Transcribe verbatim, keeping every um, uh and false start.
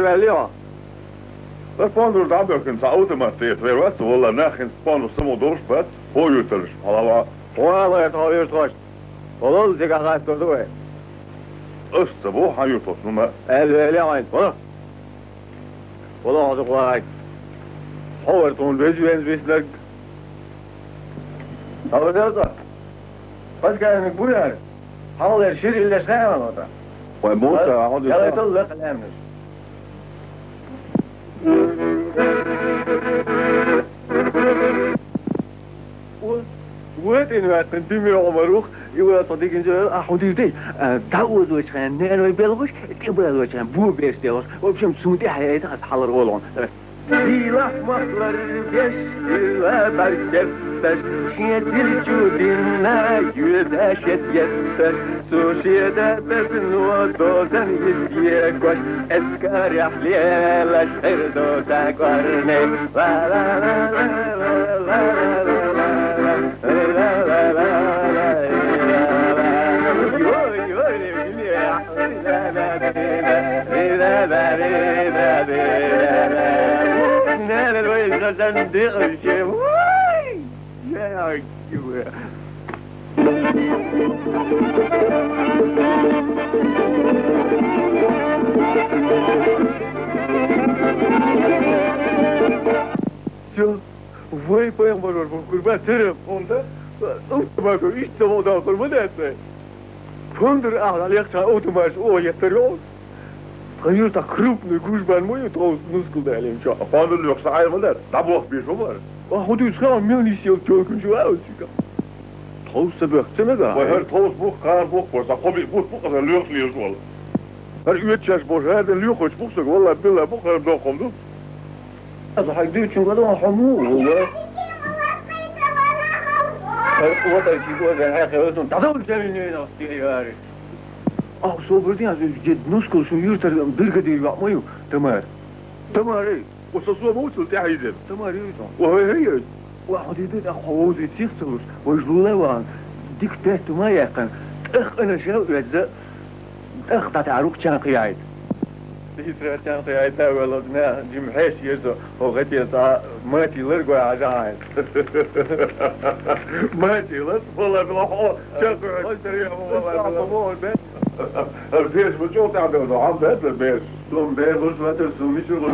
ваьлли хьо? Ас пондар дӀабоьхкина цхьа автомат тӀе вер вац, валла, нах хӀинца пондар саму долуш бац, хӀо юьртарш, хьалава. Хьо ала, хьо юьртахошта. Хьо лолла дика хаттар ду вай. Ас ца боху хьан юьртахошна, ну ма. Аьлла, ваьлли хьайна, вала. Вала хьо дукха вагӀайта. Хьо вара тхуна веза венза виснарг. Хьо веза вац? Паскалниг бу яра? Хьалхалера шира иллеш хаьа ван ота? Вай муса, хьо дика. Ялайтал лакха лаьмнаш. Вай тӀе ваьккхина Тимир Ӏумар ву-кх, и вай со дигинчу а хьо дийр дай. А, дӀаозочу хенна ненавай белхаш, тӀебалочу хенна бо беш делхаш. В общем, цунна тӀе хьаяйта аса хьалар олу. Сийлахь махлар беш, сийлахь бӀаьрг кетташ, шен дилчу динна, юьда шет етташ, цу шеда безано дозан йист екош, эскарехь лелаш, хир ду сан кӀорни. Всё. Вай пайхамар вара бохург бац, церан хӀунда? Автомато иштта вон доккхур ма дац вай. Пондар ахьа дӀалехча автоматаш оха еттар йолуш. Тхан юьртахь крупный гужбан ма ю, тховса нускал далийначохь. Пондар лоьхуш ца Ӏайр ма дац, дӀабохбеш ма бара. Ахьа хӀун дуьйцу хаьа, мел нисъелла тёлканаш ю а оцу цигахь. Тховса ца боьхку ца мега? Вай хӀара тховса бу-кх, кхана бу-кх, бо сан кхо биъ бутт бу-кх аса лоьхуш лелаш волу. ХӀара оьцу шаьш бо хӀара ден лоьхуш бу-кх сага, валла билла бу-кх, хӀара доккхун ду. Аса хьайга дуьйцучуьнга дан хьо муха ву? ХӀара ватарчий бо сан хьаькхи ватун дӀадовла жамин нойна ас тӀе яри. Ахьа собар де, аса иза дед нускал шун юьртара бригадир йоӀ ма ю, Тамара. Тамара, эй! Оцу со мовцал тӀаьхьийзира. Тамара юьйцу. О, хӀей, хӀей, хӀей. Ва хьо дийдина тӀаккха хьо вовзийта сих ца луш, вайша лулай вахана, дика тетта ма яьккхина, тӀаккха къинаш а оьзза, тӀаккха дӀатаьхьа рукъ чан кхиайта. Дийцара чан кхиайта а велла, нах жима хьешаш еза, хьо гӀетера цхьа мачий лар гой хьажа хьайна. Мачий лар, валла, валла, хьо чан кхиайта, валла, валла. Ар беш ма чӀогӀа тӀаьхьа бевлла, хьан баьтта беш? Сом бер луш ватар, сом мича гӀур.